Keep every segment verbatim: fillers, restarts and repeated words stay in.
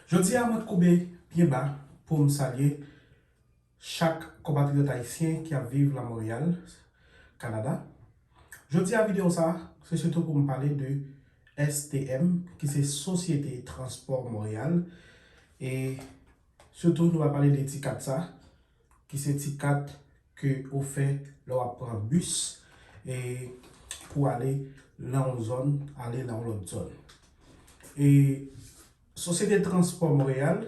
Jodi a, mwen koube pye ba pou m salye chak konpatriyòt ayisyen ki ap viv la Monreyal, Kanada. Jodi a, videyo sa, se sitou pou m pale de S T M, ki se Sosyete Transpò Monreyal. E sitou, nou va pale de ti kat sa, ki se ti kat ke ou fè lè w ap pran bis e pou ale nan yon zòn, ale nan yon lòt zòn. E Sosyete Transpò Monreyal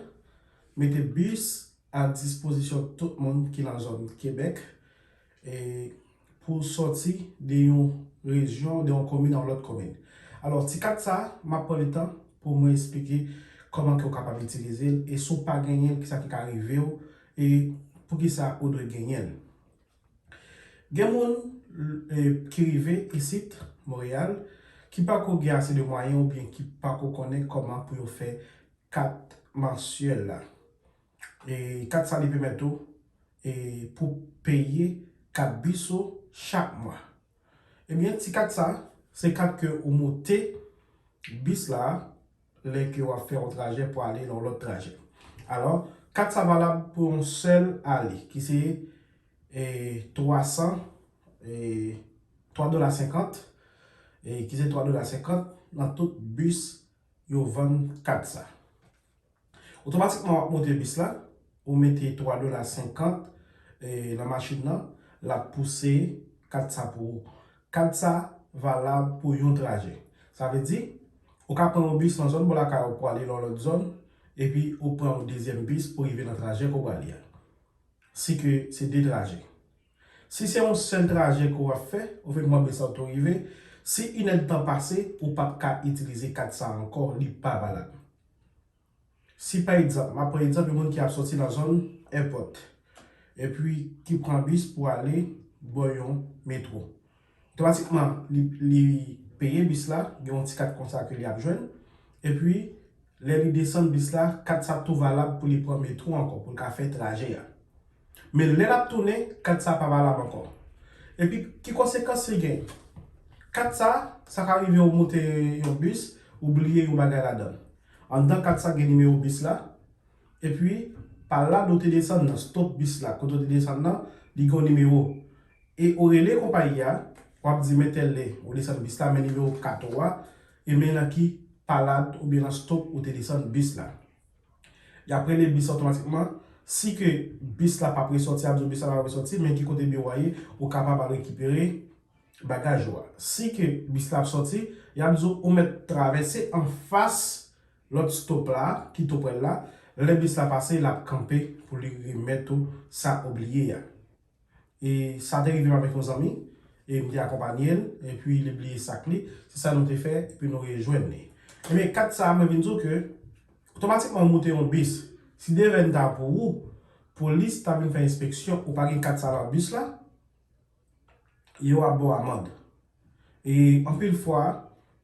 mete bis a dispozisyon tout moun ki nan zòn Kebèk e pou sòti de yon rejyon, de yon komin a yon lòt komin. Alò, ti kat sa, m ap pran le tan pou mwen eksplike kòman ke w kapab itilize l e si w pa genyen l, kisa ki ka rive w e poukisa ou dwe genyen l. Gen moun e, ki rive isit, Monreyal, ki pako gen ase de mwayen oubyen ki pako konnen kòman pou yo fè kat mansyèl la. E kat sa li pèmèt ou e, pou peye kat bis ou chak mwa. Ebyen, ti kat sa, se kat ke ou moute bis la lè ke w ap fè yon trajè pou ale nan yon lòt trajè. Alò, kat sa valab pou yon sèl ale, ki se e, twa san, e, twa dola senkant, e, ki se twa dola senkant nan tout bis yo vann kat sa. Otomatikman, w ap monte bis la, ou mete twa dola senkant e, nan machin nan, l ap pouse kat sa pou ou. Kat sa valab pou yon trajè. Sa vle di, ou ka pran yon bis nan zòn bò lakay ou pou ale nan yon lòt zòn, epi ou pran yon dezyèm bis pou rive nan trajè ke w prale a. Si ke se de trajè. Si se yon sèl trajè ke w ap fè, ou fin pran bis la ou tou rive, si inèdtan pase, ou p ap ka itilize kat sa ankò, li pa valab. Si pa egzanp, m ap pran egzanp yon moun ki ap sòti nan zòn èpòt, epi ki pran bis pou ale bò yon metwo. Otomatikman, li, li peye bis la, gen yon ti kat konsa ke li ap jwenn, epi lè li desann bis la, kat sa tou valab pou li pran metwo ankò, pou l ka fè trajè a. Men lè l ap tounen, kat sa pa valab ankò. Epi, ki konsekans li gen? Kat sa, sa ka rive ou monte yon bis, ou bliye yon bagay ladan l. Anndan kat sa gen nimewo bis la, epi pa la ou te desann nan, stop bis la, kote ou te desann nan, li gen yon nimewo. E ou rele konpayi a, w ap di men tèl lè ou desann bis la, men nimewo kat ou a, e men nan ki palad oubyen nan stop ou te desann bis la. Y ap rele bis la otomatikman. Si ke bis la p ap resòti, y ap di w bis la p ap resòti, men ki kote biwo a ye, ou kapab al rekipere bagaj ou a. Si ke bis la ap sòti, y ap di w ou mèt travèse anfas lòt stop la, ki tou prè l la. Lè bis la pase, l ap kanpe pou li remèt ou sa ou bliye a. E sa te rive m avèk yon zanmi, e m te akonpanye l, epi li bliye sak li. Se sa nou te fè, epi nou rejwenn li. Ebyen, kat sa a, mwen vin di w ke, otomatikman ou moute yon bis, si devèn ta pou ou, polis ta vin fè enspeksyon, ou pa gen kat sa nan bis la, yo ap ba w amann. E anpil fwa,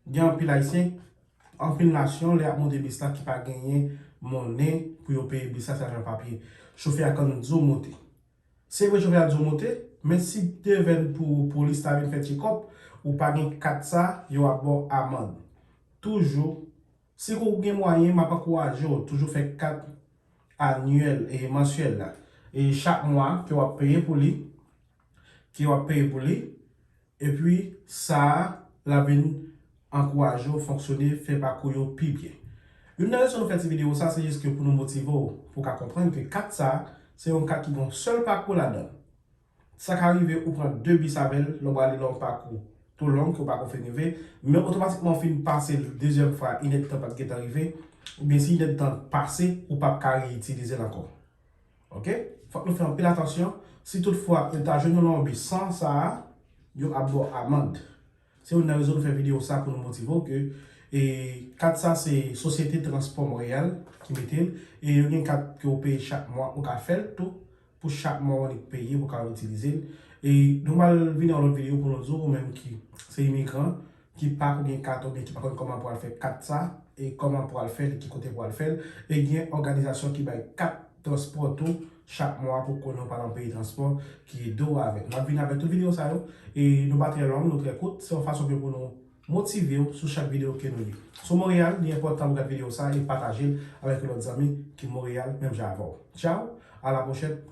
gen anpil Ayisyen, anpil nasyon, lè y ap monte bis la ki pa genyen monnen pou yo peye bis la, se lajan papye. Chofè a konn di w monte. Se vre chofè a di w monte, men si devèn pou polis la vin fè tchekòp, ou pa gen kat sa, yo ap ba w amann. Toujou, si w gen mwayen, m ap ankouraje w toujou fè kat anyèl e mansyèl la. E chak mwa ke w ap peye pou li, ke w ap peye pou li, epi sa a, l ap vin ankouraje w fonksyone, fè pakou yo pi byen. Youn nan rezon nou fè ti videyo sa, se jis ke pou nou motive w, pou w ka konprann ke kat sa, se yon kat ki gen yon sèl pakou ladan l. Sa ka rive ou pran de bis avè l, lè w prale nan yon pakou twò long ke w pako fin rive, men otomatikman w fin pase l dezyèm fwa, inèdtan pa t gentan rive, oubyen si inèdtan pase, ou p ap ka reyitilize l ankò. Oke? Fòk nou fè anpil atansyon. Si toutfwa ou ta jwenn yon lòt bis san sa a, yo ap ba w amann. Se youn nan rezon nou fè videyo sa pou nou motive w ke, e, kat sa se Sosyete Transpò Monreyal ki mete l, e yo gen kat ke w peye chak mwa, ou ka fè l tou, pou chak mwa w annik peye pou w ka itilize l. E nou pral vini yon lòt videyo pou nou di w, ou menm ki se imigran, ki pa ko gen kat oubyen ki pa konn kòman pou al fè kat sa, e kòman pou al fè l, e ki kote pou al fè l. E gen òganizasyon ki bay kat transpò tou chak mwa pou konnen w pa nan peyi transpò ki ede w avè l. N ap vini avèk tout videyo sa yo, e nou pa trè long, nou trè kout, se yon fason ke pou nou motive w sou chak videyo ke nou gen. Si w Monreyal, li enpòtan pou gad videyo sa e pataje l avèk yon lòt zanmi ki Monreyal, menm jan avè w. Tchaw, a la pwochèn.